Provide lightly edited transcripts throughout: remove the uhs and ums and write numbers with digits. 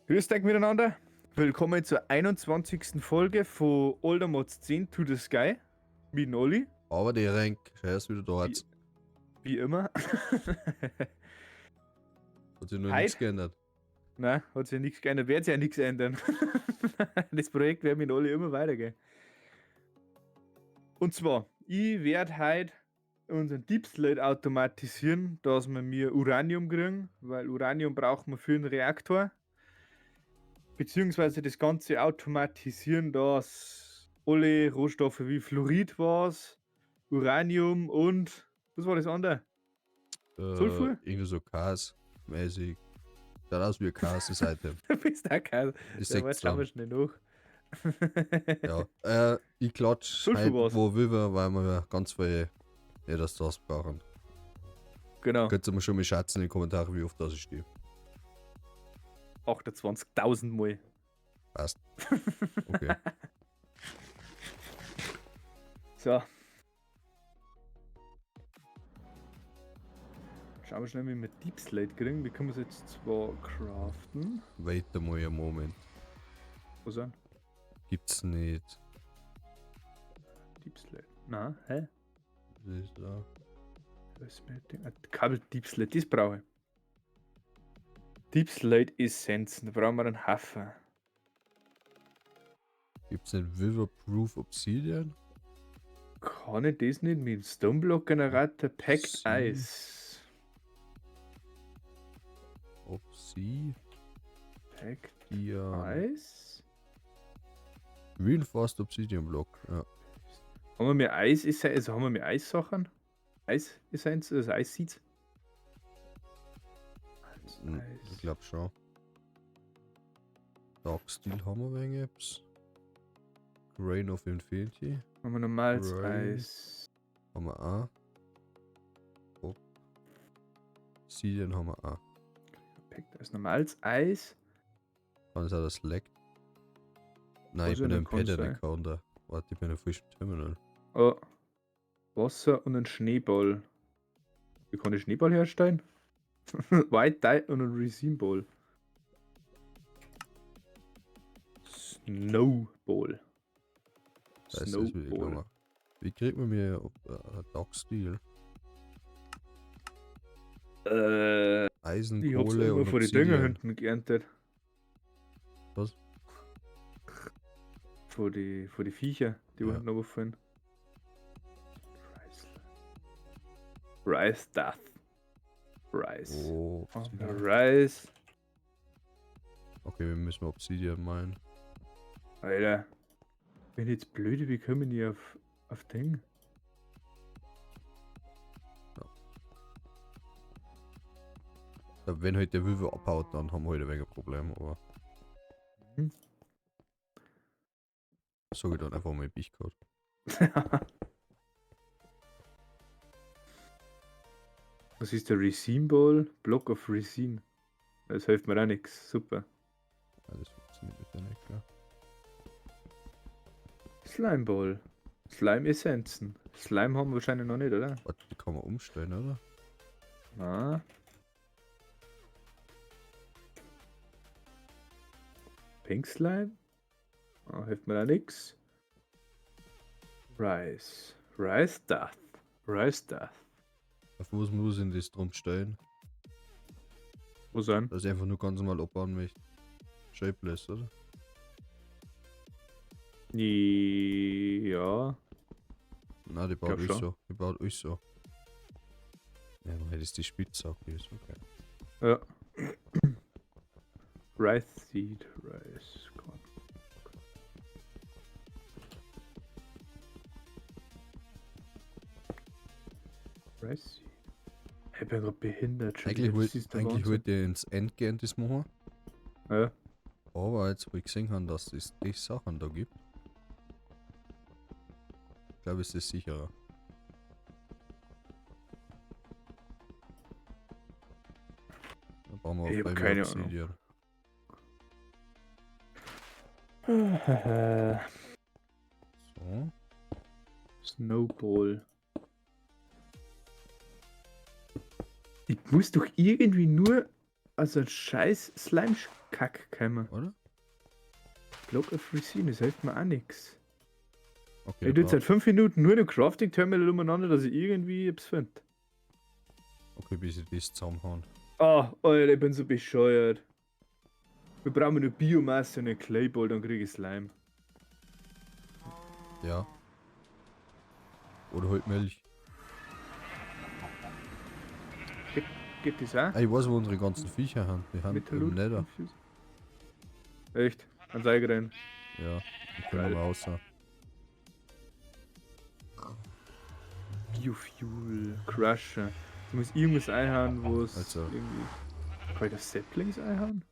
Grüß euch miteinander. Willkommen zur 21. Folge von Older Mods 10 to the Sky mit dem Olli. Aber die Renk, schön, dass wieder da ist. Wie immer. Hat sich noch nichts geändert. Nein, hat sich nichts geändert. Wird sich ja nichts ändern. Das Projekt wird mit Olli immer weitergehen. Und zwar, ich werde heute unseren Deep Slate automatisieren, dass wir mir Uranium kriegen, weil Uranium braucht man für einen Reaktor. Beziehungsweise das Ganze automatisieren, dass alle Rohstoffe wie Fluorid war's, Uranium und was war das andere? Sulfur? Irgendwie so Gas-mäßig. Schaut aus wie ein Gas, das Item. Du bist auch kein. Ich Ja, warte, schauen wir schnell nach. Ja, ich klatsch halt wo wir, weil wir ganz viel nicht das brauchen. Genau. Könnt ihr mir schon mal schätzen in den Kommentaren, wie oft das ich stehe. 28.000 Mal. Passt. Okay. So. Schauen wir schnell, wie wir Deep Slate kriegen. Wir können es jetzt zwar craften. Wait mal einen Moment. Was denn? Gibt's nicht. Deep Slate. Na, hä? Was ist da? Was ist mit dem? Kabel Deep Slate, das brauche ich. Deep Slate Essenzen, da brauchen wir einen Haufen. Gibt's nicht Wyver-Proof Obsidian? Kann ich das nicht mit dem Stoneblock Generator Packed Ice? Obsidian. Packed Ice? Reinforced Obsidian Block, ja. Haben wir mehr Eis, also haben wir mehr Eissachen? Eis Essenz, also Eis Seeds? Ich glaub schon. Dark Steel haben wir wenig. Grain of Infinity. Haben wir normales Eis. Haben wir auch. Obsidian haben wir auch. Perfekt, das normales Eis. Kann es auch das leckt? Nein, ich bin ein Pattern Counter. Warte, ich bin im frischen Terminal. Oh. Wasser und ein Schneeball. Wie kann ich Schneeball herstellen? White Dye und ein Resin Ball. Snowball. Das Snowball. Wie kriegt man mir Dark Steel? Eisen, ich hab's Kohle immer und vor die Dünger hinten geerntet. Was? Vor die Viecher, die ja. hinten runterfallen. Rice Death. Rice. Oh, Rice. Okay, wir müssen Obsidian meinen. Alter. Bin jetzt blöde, wie kommen die auf Ding? Ja. Ja, wenn halt der Würfel abhaut, dann haben wir halt ein wenig ein Problem, aber. Mhm. Sag ich dann einfach mal Pech gehabt. Was ist der Resin Ball? Block of Resin. Das hilft mir auch nichts. Super. Ja, das funktioniert mit der nicht, klar. Slime Ball. Slime Essenzen. Slime haben wir wahrscheinlich noch nicht, oder? Warte, die kann man umstellen, oder? Na. Pink Slime? Oh, hilft mir da nix. Rice. Rice Death. Rice Death. Auf was muss ich denn das drum stellen? Wo sein? Dass ich einfach nur ganz normal abbauen möchte. Shapeless, oder? Ja. Nein, die baut euch so. Die baut euch so. Ja, dann hätte ich die Spitzhacke, ist okay. Ja. Rice Seed, Rice Corn. Rice Seed. Ich bin gerade behindert. Schon Eigentlich wollte ich ins Endgame das machen. Ja. Aber jetzt, wo ich gesehen habe, dass es die Sachen da gibt, glaube ich, ist es sicherer. Da brauchen wir Ich auf hab keine Obsidian. Ahnung. So. Snowball. Ich muss doch irgendwie nur also ein scheiß Slime-Kack gekommen. Oder? Block of Resin, das hilft mir auch nix. Okay, Ich da tue seit 5 Minuten nur noch Crafting Terminal umeinander, dass ich irgendwie etwas finde. Okay, bis ich das zusammenhauen. Ah, Alter, ich bin so bescheuert. Wir brauchen nur Biomasse und einen Clayball, dann krieg ich Slime. Ja. Oder halt Milch. Geht das auch? Ah, ich weiß, wo unsere ganzen Viecher haben. Die haben Mit im Loot Nether. Infuse? Echt? Ans Ei rein. Ja, die können Geil. wir raus. Biofuel, Crusher. Du musst irgendwas einhauen, wo es Also. irgendwie. Kann ich das Saplings einhauen?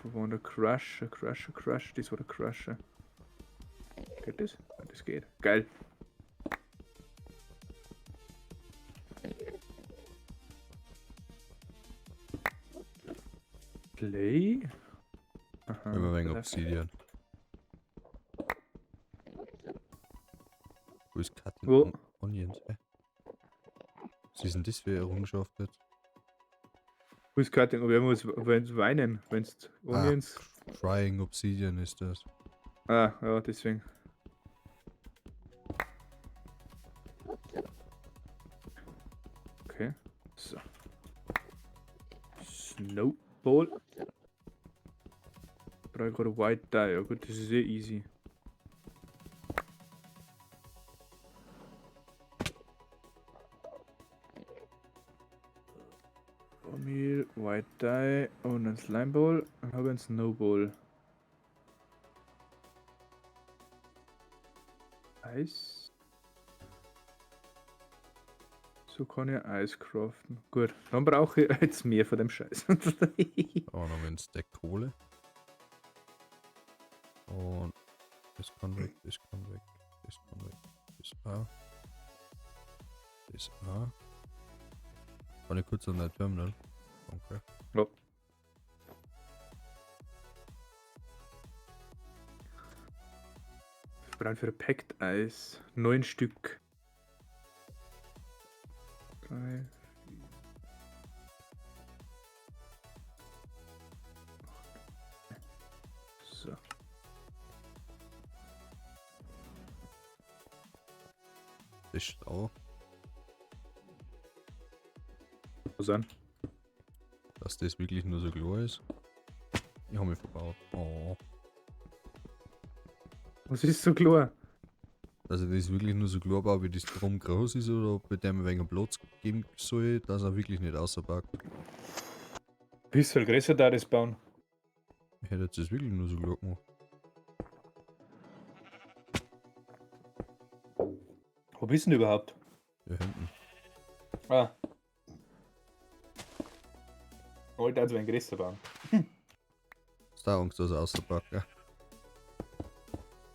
Wo war der Crusher, Crusher, Crusher? Das war der Crusher. Geht das? Ja, das geht. Geil. Clay? Aha. Immer wegen das- Obsidian. Wo ist Cutting Wo? Onions? Hä? Was ist denn das für eine Errungenschaft jetzt? Wo ist Cutting? Wer muss wenn's weinen, wenn's Onions. Ah, Crying Obsidian ist das. Ah, ja, deswegen. Okay. So. Snowball. Brauche ich gerade White Dye. Ja gut, das ist eh easy. Meal, White Dye und ein Slime Ball. Dann habe ich einen Snowball. Eis. So kann ich Eis craften. Gut, dann brauche ich jetzt mehr von dem Scheiß. Aber noch ein Stack Kohle. Und das kann weg, das kann weg, das kann weg, das auch. Das auch. Kann ich kurz an der Terminal? Danke. Ja. Ich brauche für Packed Eis 9 Stück. 3, 4, 8. So. Das ist schlau, Was an? dass das wirklich nur so klar ist. Ich habe mich verbaut. Oh. Was ist so klar? Dass ich das wirklich nur so klar baue, wie das drum groß ist oder ob ich dem ein wenig Platz geben soll, dass er wirklich nicht außerpackt. Bisschen größer da das bauen. Ich hätte jetzt das wirklich nur so klar gemacht. Wo bist du denn überhaupt? Ja, hinten. Ah. Wollte also ein größer bauen. Ist da Angst, dass er außerpackt, gell?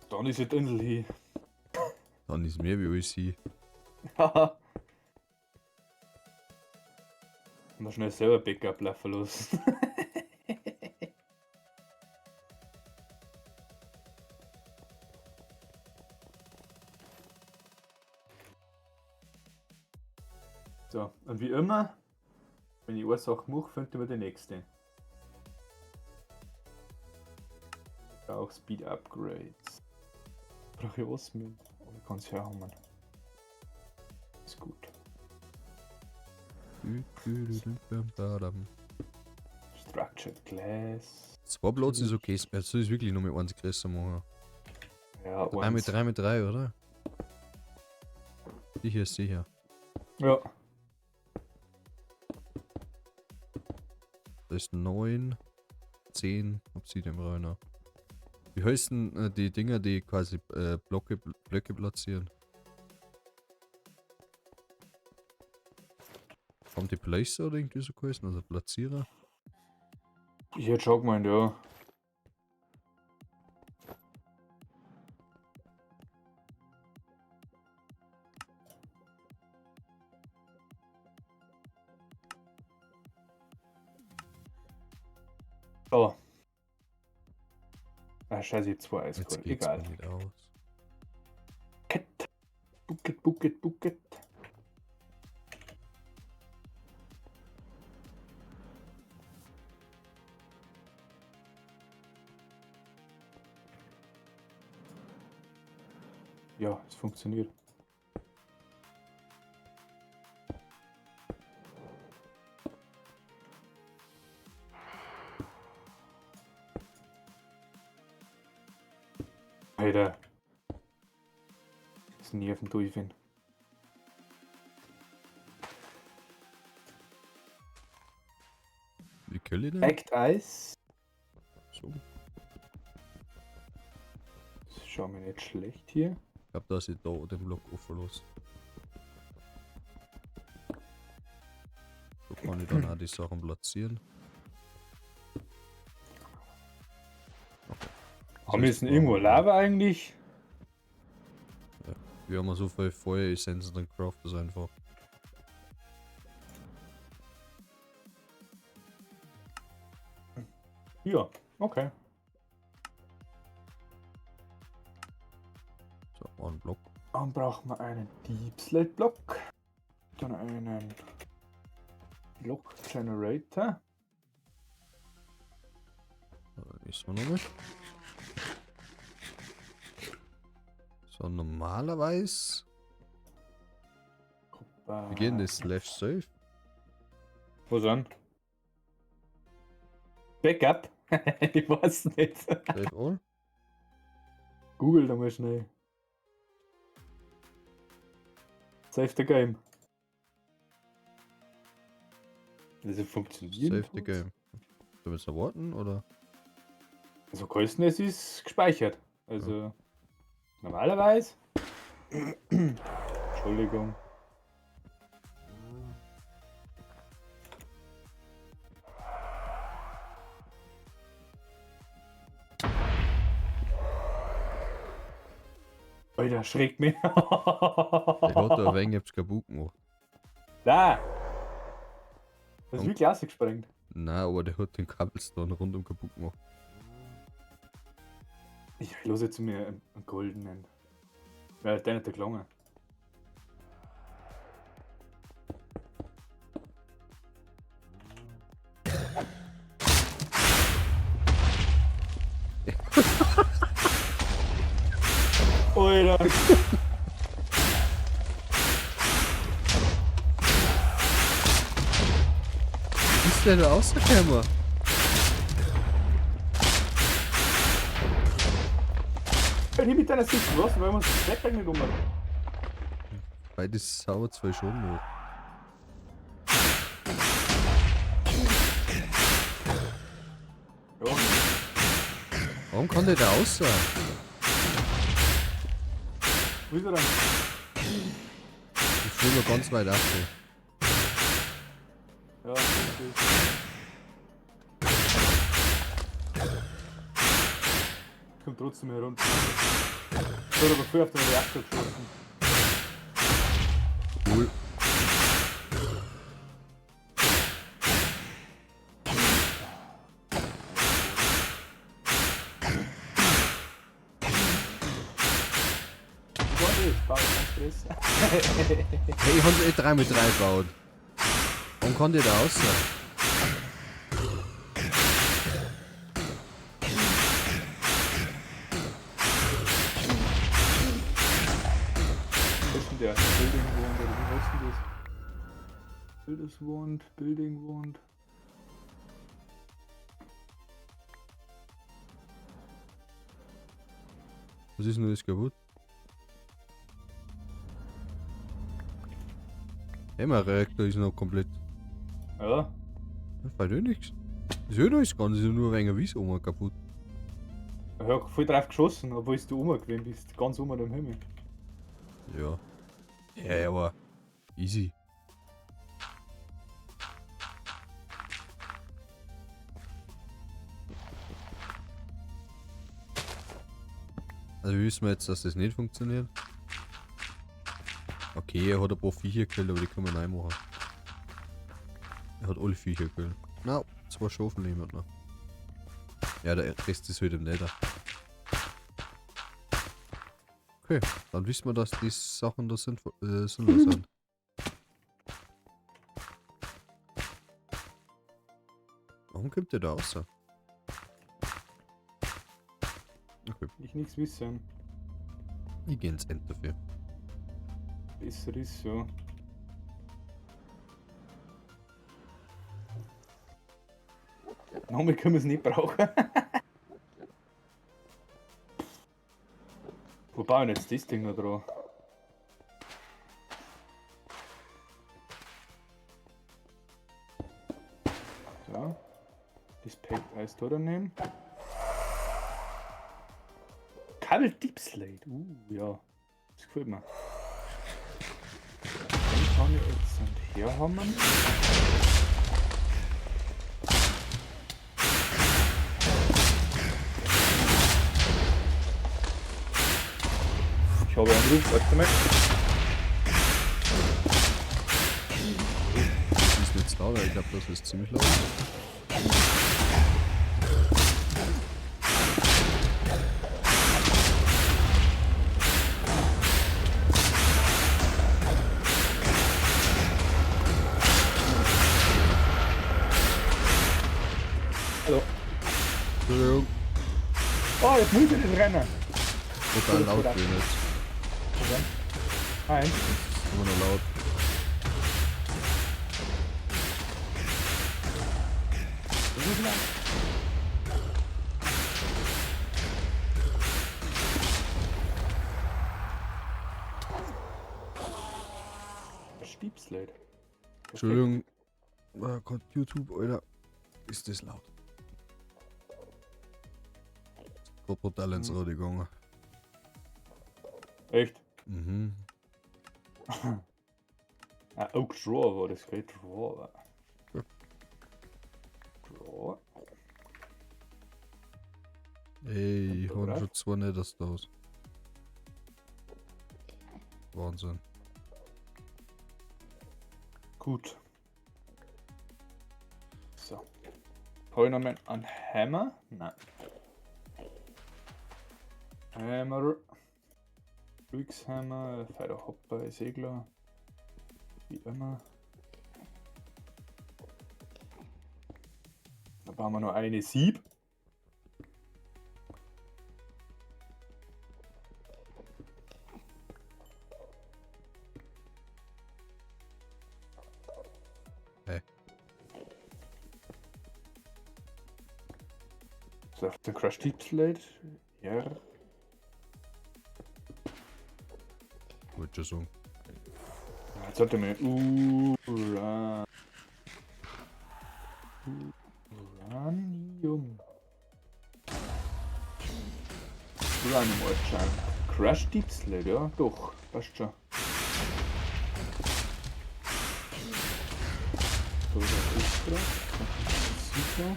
Dann ist die Insel hier. Dann ist mehr wie alles hier. Haha. Mal schnell selber Backup laufen lassen. So, und wie immer, wenn ich eine Sache mache, finden wir die nächste. Auch Speed Upgrades. Brauche ich Osmium? Aber ich kann es herhauen. Ist gut. Structured Glass. Zwei Platz ist okay, jetzt soll ich wirklich nur mit eins größer machen. Ja, 3 mit 3 mit 3, oder? Sicher ist sicher. Ja. Das ist 9, 10, Obsidian Bräuner. Wie heißen die Dinger, die quasi Blöcke platzieren? Haben die Placer oder irgendwie so geheißen? Also Platzierer? Ich hätte schon gemeint, ja. Oh. Ah, scheiße, ich hab 2 Jetzt Eiskohle. geht's Egal. mir nicht aus. Bucket. Bucket, Bucket, Bucket. Ja, es funktioniert. Alter. Das Nervendolphin. Wie kill ich den? Packed Ice. So. Das schaut mir nicht schlecht hier. Ich glaube, dass ich da den Block offen lasse. So kann ich dann auch die Sachen platzieren. Okay. Haben wir jetzt irgendwo Lava eigentlich? Ja. Wir haben so viel Feueressenzen, dann craft das einfach. Ja, okay. So, ein Block. Dann brauchen wir einen Deep Slate Block. Dann einen Block Generator. Ist man noch nicht. So, normalerweise. Wir gehen das Slash Save. Wo sind? Backup? Ich weiß nicht. Save all. Google da mal schnell. Save the game. Also funktioniert. Save the game. Sollen wir jetzt noch warten oder? Also Kosten, es ist gespeichert. Also ja. Normalerweise. Entschuldigung. Alter, schreckt mich. Der hat da ein wenig etwas kaputt gemacht. Da! Das ist wie Klasse gesprengt. Nein, aber der hat den Cobblestone rundum kaputt gemacht. Ich los jetzt mir einen goldenen. Weil der nicht der gelungen. Alter! Wie ist der da rausgekommen? Wenn ich mit deiner Sicht was, weil wir uns das Backpack nicht um. Weil das sauer zwei schon noch. Ja. Warum kann der da raus? Wo ist er denn? Ich fühle mir ganz weit ab. Ja, okay. Kommt trotzdem herunter. Ich habe aber früher auf den Reaktor geschossen. Cool. Hey, ich hab's eh 3 mit 3 gebaut. Warum kann der da raus? Was ist denn der? Building Wand oder wie heißt denn das? Builders Wand, Building Wand. Was ist denn das kaputt? Hey, mein Reaktor ist noch komplett. Ja. Da fällt eh nichts. Ist eh noch nichts ganz, ist nur ein wenig Wiese oben kaputt. Ich hab voll drauf geschossen, obwohl du oben gewesen bist. Ganz oben am Himmel. Ja. Ja, aber easy. Also wie wissen wir jetzt, dass das nicht funktioniert? Okay, er hat ein paar Viecher gekillt, aber die können wir nicht machen. Er hat alle Viecher gekillt. Na, 2 Schafe nehmen wir noch. Ja, der Rest ist halt im Nether. Okay, dann wissen wir, dass die Sachen da sinnlos sind. Warum kommt der da raus? Okay. Ich nichts wissen. Ich geh ins End dafür. Besser ist so. Nochmal können wir es nicht brauchen. Wo bauen jetzt das Ding noch dran? So. Das Packed Eis da nehmen. Kabel Deep Slate. Ja. Das gefällt mir. Dann kann ich jetzt und herhammern. Ich habe Anruf, warte mal. Das ist nicht laut, ich glaube, das ist ziemlich laut. Hallo. Entschuldigung. Oh, jetzt muss ich nicht rennen. Total laut bin jetzt. Okay. Nein. Immer noch laut. Deep Slate. Entschuldigung. Oh Gott, YouTube, Alter. Ist das laut. Ist brutal ins Radio gegangen. Echt? Mhm. Ah, Oak Drawer war das, gell? Drawer. Ja. Drawer. Ey, ich hab schon zwei Nether Stars. Wahnsinn. Gut. So. Habe ich noch mal einen Hammer? Nein. Hammer. Hammer, Fighter Hopper, Segler. Wie immer. Da brauchen wir noch eine Sieb. Hey. So, auf den Crash Deep Slate. Ja. Wollte schon sagen. Jetzt sollte man Uran. Uranium. Uranium Ortschein. Crash Deep Slate, ja, doch, passt schon. So, das ist drauf. Super.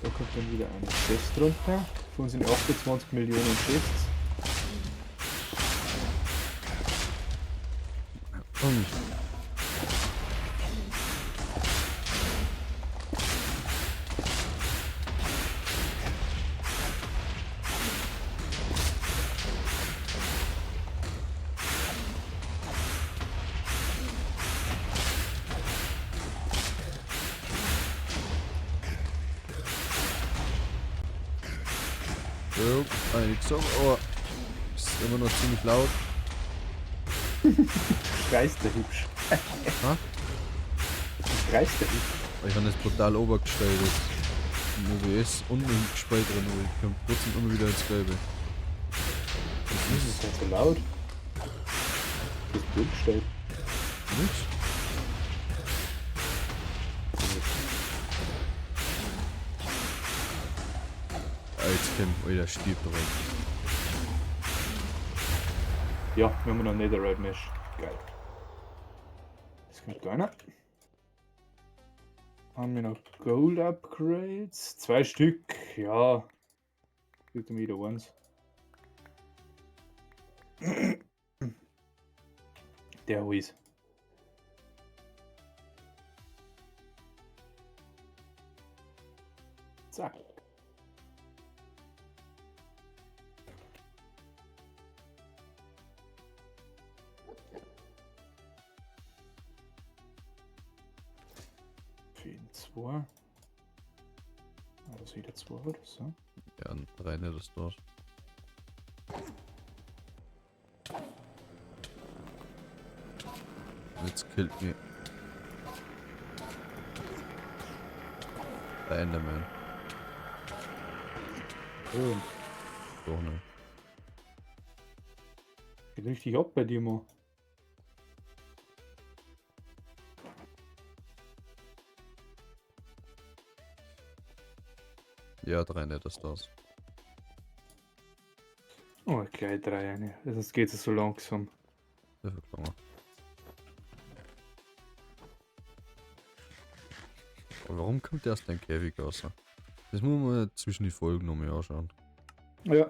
Da kommt dann wieder eine Chest runter. Für unsere 28 Millionen Chests. Ja, kann ich nichts sagen, aber ist immer noch ziemlich laut. Schreist der hübsch. Ha? Schreist der hübsch. Ich habe das brutal obergestellt jetzt. Im OBS und im Gespräch drin, aber ich komme trotzdem immer wieder ins Gelbe. Das ist halt so laut. Das ist durchgestellt. Nix. Ah, jetzt kommt, Alter, stirbt direkt. Ja, wir haben noch Netherite Mesh. Geil. Das kommt da einer. Haben wir noch Gold Upgrades? 2 Stück, ja. Gibt mir wieder eins. Der ist. Zack. Für ihn 2. Ah, das Dass wieder zwei oder so. Ja, und drei nicht das dort. Jetzt killt me. Der Enderman. Oh, Doch nicht. geht richtig ab bei dir, Mann. Ja, drei nicht das das. Oh, gleich drei eine. Sonst geht es so langsam. Der verklangen. Aber warum kommt der erst dein Käfig raus? Das muss man zwischen die Folgen nochmal anschauen. Ja.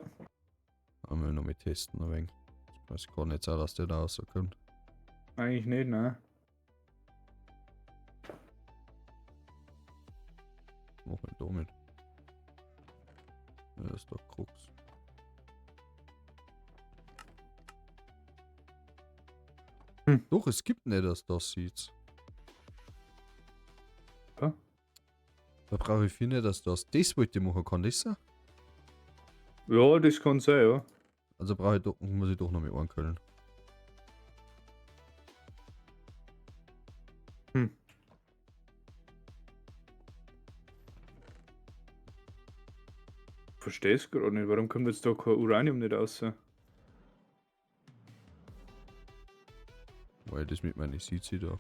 Einmal noch mit testen ein wenig. Ich weiß gar nicht, dass der da rauskommt. Eigentlich nicht, ne? Was mach ich damit? Ja, das ist doch Krux. Hm. Doch, es gibt nicht, dass das sieht. Ja? Da brauche ich viel nicht, dass das. Das wollte ich machen, kann das sein? Ja, das kann sein, ja. Also brauche ich doch, muss ich doch noch mit ankönnen. Hm. Verstehe es gerade nicht. Warum kommt jetzt da kein Uranium nicht raus? Weil das mit meinen CC da.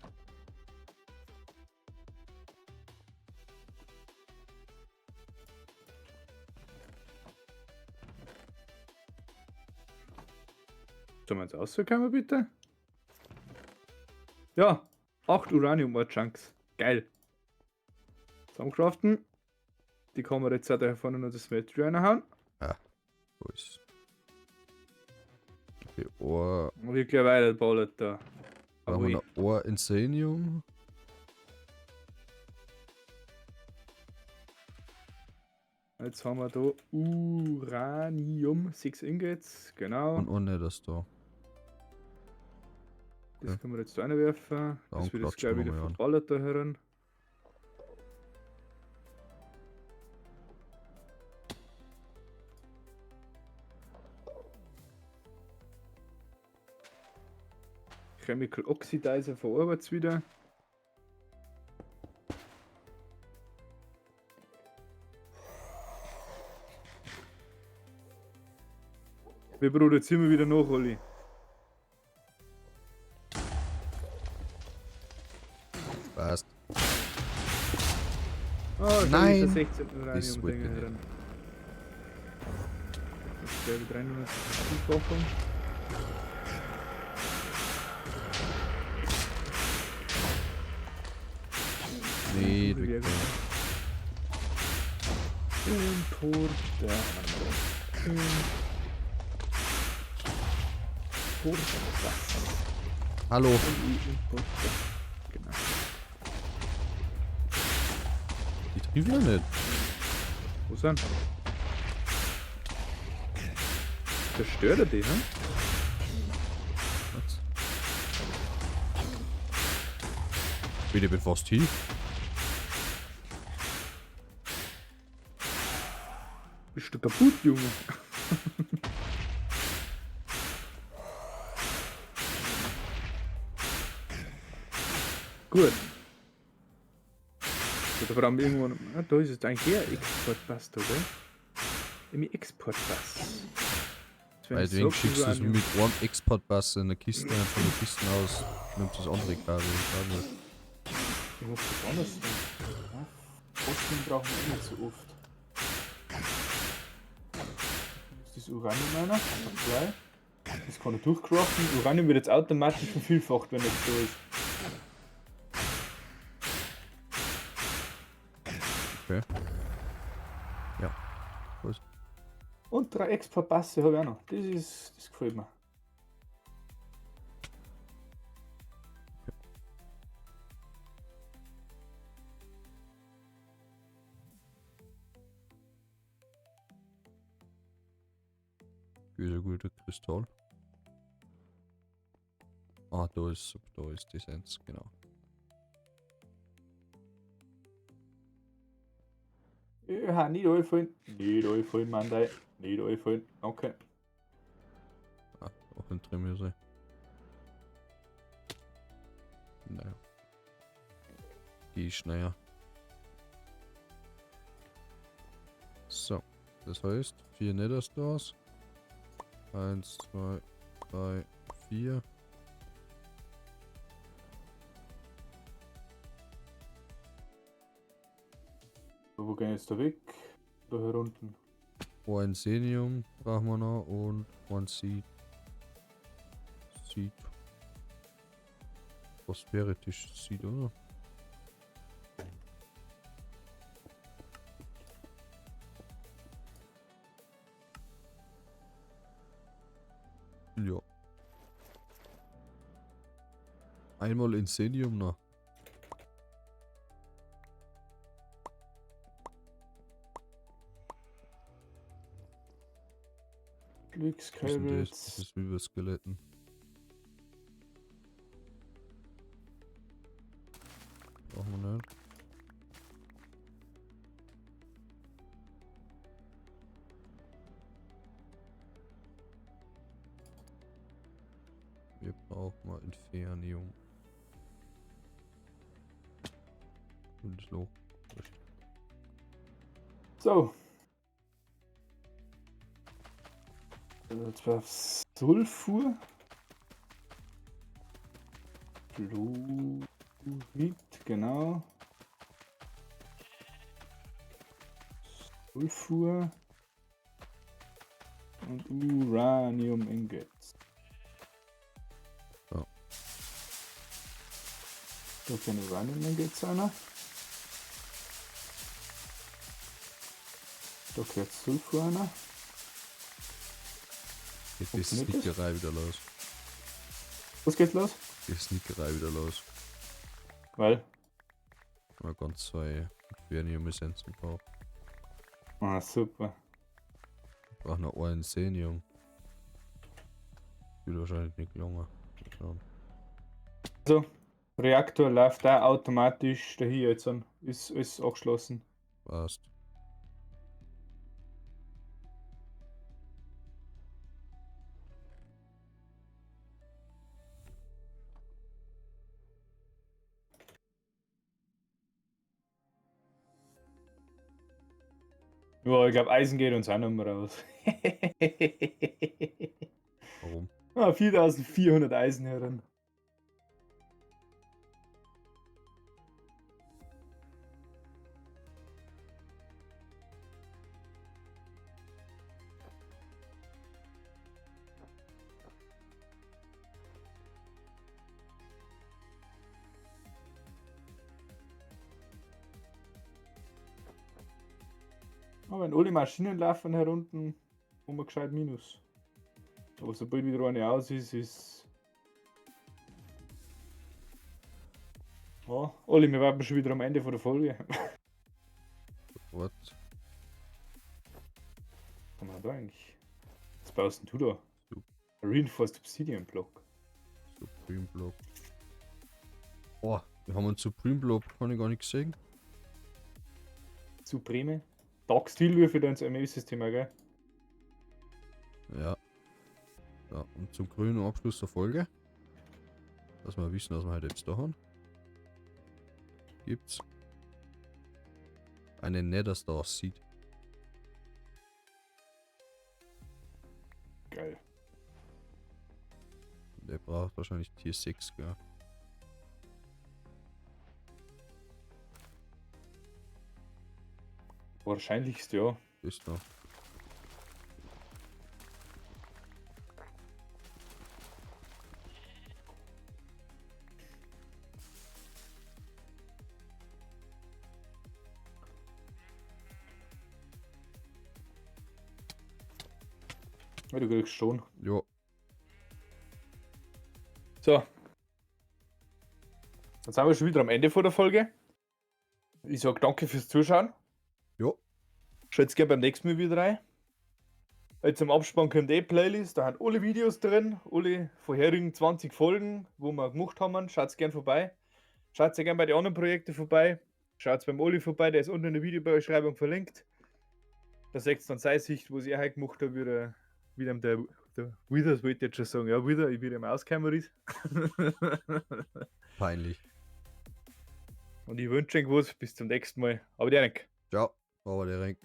Sollen wir jetzt rauskommen, bitte? Ja, 8 Uranium-Ore-Chunks. Geil. Zusammencraften. Die kann man jetzt auch da vorne noch das Smeltery reinhauen. Ah, wo ist. Okay, Ohr. Und wir gleich weiterballert da. Brauchen wir noch Ohr Insanium. Jetzt haben wir da Uranium, 6 Ingots, genau. Und ohne das da. Das okay. können wir jetzt da reinwerfen. Das wird jetzt gleich wieder verballert da herin. Chemical Oxidizer verarbeitet wieder. Wir produzieren wieder nach, Olli. Passt. Oh, nein! Da ist der 16. Das wollte ich Uranium-Dinger nicht. drin. Jetzt gleich wieder rein und Vervielfachung. Nee, Sehr weg. gut. Importer. Importer. Hallo. Importer. Genau. Die trifft ja nicht. Wo sind? Zerstört er die, hm? Was? Bitte, ich bin fast hin. Bist du kaputt, Junge? Gut. So, da brauchen wir irgendwann. Ah, da ist jetzt eigentlich eher Exportpass, oder? Im Exportpass. Meinetwegen schickst du es mit einem Exportpass in der Kiste, von der Kiste aus, nimmst das andere Kabel. Ich mach das anders. Ja, Osmium brauchen wir immer zu oft. Ist das Uranium einer? Zwei. Das kann er durchcraften. Uranium wird jetzt automatisch vervielfacht, wenn das so ist. Okay. Ja. Gut. Und 3 Exportpasse habe ich auch noch. Das gefällt mir. Ist ein guter Kristall. Ah, da ist das eins, genau. Ja, Ha, nicht einfallen. Nicht einfallen, Mandai. Nicht einfallen. Okay. Ah, auch ein Trimüse. Naja. Die ist näher. So. Das heißt, 4 Nether Stars. 1, 2, 3, 4. Wo gehen jetzt da weg? Da hier unten. Ein Senium brauchen wir noch und ein Seed. Seed. Prosperity Seed, oder? Ja. Einmal Insenium noch. Was ist denn das? Das Glückskrebs. ist wie bei Skeletten. Brauchen wir nicht. Wir brauchen mal Infernium. Und das Loch. So. 12 Sulfur. Fluorid, genau. Sulfur. Und Uranium Ingots. Ja. Da kann Uranium Ingots einer. Da gehört Sulfur einer. Geht die Funktioniert das? Sneakerei wieder los. Was geht los? Die Sneakerei wieder los. Weil. Mal ganz zwei Infernium-Essenzen braucht. Ah, super. Ich brauche noch einen Senium. Wird wahrscheinlich nicht gelungen. Ja. So, Reaktor läuft da automatisch da hier jetzt an. Ist angeschlossen. Passt. Ja, ich glaube, Eisen geht uns auch noch mal raus. Warum? Ah, 4400 Eisen herin. Aber wenn alle Maschinen laufen herunten, haben wir gescheit Minus. Aber sobald wieder eine aus ist, ist. Ja, Olli, wir waren schon wieder am Ende von der Folge. What? Was haben wir da eigentlich? Was baust denn du da? Reinforced Obsidian Block. Supreme Block. Boah, wir haben einen Supreme Block, kann ich gar nicht sehen. Supreme. Dark Steel Würfel da ins ME-System, gell? Ja. Ja, und zum grünen Abschluss der Folge, dass wir wissen, was wir heute jetzt da haben, gibt's einen Nether Star Seed. Geil. Der braucht wahrscheinlich Tier 6, gell? Wahrscheinlichst ja. Ist da. Ja, du kriegst schon. Ja. So. Dann sind wir schon wieder am Ende von der Folge. Ich sag danke fürs Zuschauen. Jo. Schaut gerne beim nächsten Mal wieder rein. Jetzt im Abspann kommt eh Playlist, da sind alle Videos drin, alle vorherigen 20 Folgen, wo wir gemacht haben. Schaut gerne vorbei. Schaut sehr gerne bei den anderen Projekten vorbei. Schaut beim Olli vorbei, der ist unten in der Videobeschreibung verlinkt. Da seht ihr dann seine Sicht, was er heute gemacht hat, wie der, wie dem der Withers wollte ich jetzt schon sagen, ja, wieder, wie der ihm ausgekommen ist. Peinlich. Und ich wünsche euch was, bis zum nächsten Mal. Aber der Ciao. Aber der Renk.